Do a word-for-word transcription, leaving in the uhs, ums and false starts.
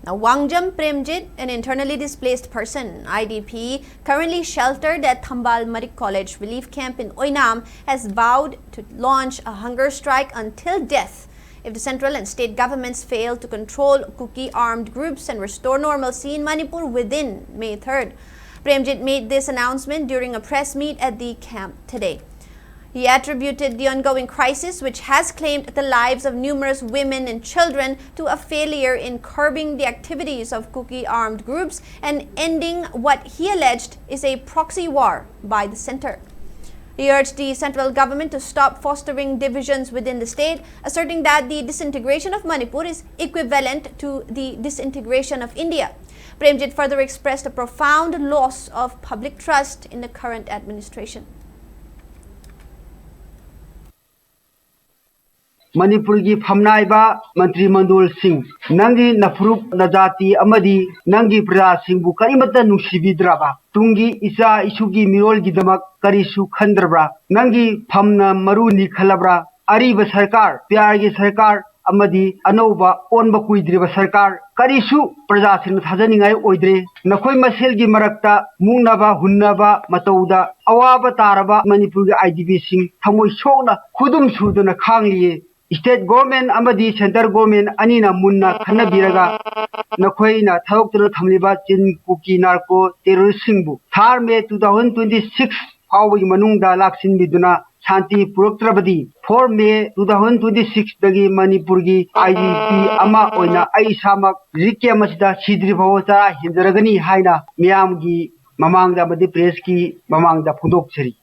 Now, Wangjam Premjit, an internally displaced person, I D P, currently sheltered at Thambal Marik College relief camp in Oinam, has vowed to launch a hunger strike until death if the central and state governments fail to control Kuki armed groups and restore normalcy in Manipur within May third. Premjit made this announcement during a press meet at the camp today. He attributed the ongoing crisis, which has claimed the lives of numerous women and children, to a failure in curbing the activities of Kuki armed groups and ending what he alleged is a proxy war by the center. He urged the central government to stop fostering divisions within the state, asserting that the disintegration of Manipur is equivalent to the disintegration of India. Premjit further expressed a profound loss of public trust in the current administration. ꯃꯅꯤꯄꯨꯔꯒꯤ ꯐꯝꯅꯥꯏꯕ ꯃꯟꯇ꯭ꯔꯤ ꯃꯟꯗꯣꯜꯁꯤꯡ, ꯅꯪꯒꯤ ꯅꯐꯨꯔꯨꯞ ꯅꯖꯥꯇꯤ ꯑꯃꯗꯤ ꯅꯪꯒꯤ ꯄ꯭ꯔꯖꯥꯁꯤꯡꯕꯨ ꯀꯔꯤꯃꯠꯇ ꯅꯨꯡꯁꯤꯕꯤꯗ꯭ꯔꯕ? ꯇꯨꯡꯒꯤ ꯏꯆꯥ ꯏꯁꯨꯒꯤ ꯃꯤꯔꯣꯜꯒꯤꯗꯃꯛ ꯀꯔꯤꯁꯨ ꯈꯟꯗ꯭ꯔꯕ꯭ꯔꯥ? ꯅꯪꯒꯤ ꯐꯝꯅ ꯃꯔꯨꯅꯤ ꯈꯜꯂꯕ꯭ꯔꯥ? ꯑꯔꯤꯕ ꯁꯔꯀꯥꯔ, ꯄꯤꯌꯥꯔꯒꯤ ꯁꯔꯀꯥꯔ ꯑꯃꯗꯤ ꯑꯅꯧꯕ ꯑꯣꯟꯕ ꯀꯨꯏꯗ꯭ꯔꯤꯕ ꯁꯔꯀꯥꯔ, ꯀꯔꯤꯁꯨ ꯄ꯭ꯔꯖꯥꯁꯤꯡꯅ ꯊꯥꯖꯅꯤꯡꯉꯥꯏ ꯑꯣꯏꯗ꯭ꯔꯦ꯫ ꯅꯈꯣꯏ ꯃꯁꯦꯜꯒꯤ ꯃꯔꯛꯇ ꯃꯨꯛꯅꯕ ꯍꯨꯟꯅꯕ ꯃꯇꯧꯗ ꯑꯋꯥꯕ ꯇꯥꯔꯕ ꯃꯅꯤꯄꯨꯔꯒꯤ ꯑꯥꯏ ꯗꯤ ꯕꯤꯁꯤꯡ ꯊꯃꯣꯏ ꯁꯣꯛꯅ ꯈꯨꯗꯨꯝ ꯁꯨꯗꯨꯅ ꯈꯥꯡꯂꯤꯌꯦ꯫ ꯁ꯭ꯇꯦꯠ ꯒꯣꯔꯃꯦꯟ ꯑꯃꯗꯤ ꯁꯦꯟꯇꯔ ꯒꯣꯔꯃꯦꯟ ꯑꯅꯤꯅ ꯃꯨꯟꯅ ꯈꯟꯅꯕꯤꯔꯒ ꯅꯈꯣꯏꯅ ꯊꯥꯗꯣꯛꯇꯨꯅ ꯊꯝꯂꯤꯕ ꯆꯤꯟ ꯀꯨꯀꯤ ꯅꯥꯔꯀꯣ ꯇꯦꯔꯣꯔꯤꯁ꯭ꯠꯁꯤꯡꯕꯨ ꯊꯥꯔ ꯃꯦ two thousand twenty six ꯐꯥꯎꯕꯒꯤ ꯃꯅꯨꯡꯗ ꯂꯥꯛꯁꯤꯟꯕꯤꯗꯨꯅ ꯁꯥꯟꯇꯤ ꯄꯨꯔꯛꯇ꯭ꯔꯕꯗꯤ, four May two thousand twenty six ꯗꯒꯤ ꯃꯅꯤꯄꯨꯔꯒꯤ ꯑꯥꯏ ꯗꯤ ꯄꯤ ꯑꯃ ꯑꯣꯏꯅ ꯑꯩ ꯏꯁꯥꯃꯛ ꯔꯤꯛ ꯀꯦꯝ ꯑꯁꯤꯗ ꯁꯤꯗ꯭ꯔꯤ ꯐꯥꯎꯕ ꯆꯔꯥ ꯍꯦꯟꯖꯔꯒꯅꯤ ꯍꯥꯏꯅ ꯃꯤꯌꯥꯝꯒꯤ ꯃꯃꯥꯡꯗ ꯑꯃꯗꯤ ꯄ꯭ꯔꯦꯁꯀꯤ ꯃꯃꯥꯡꯗ ꯐꯣꯡꯗꯣꯛꯆꯔꯤ꯫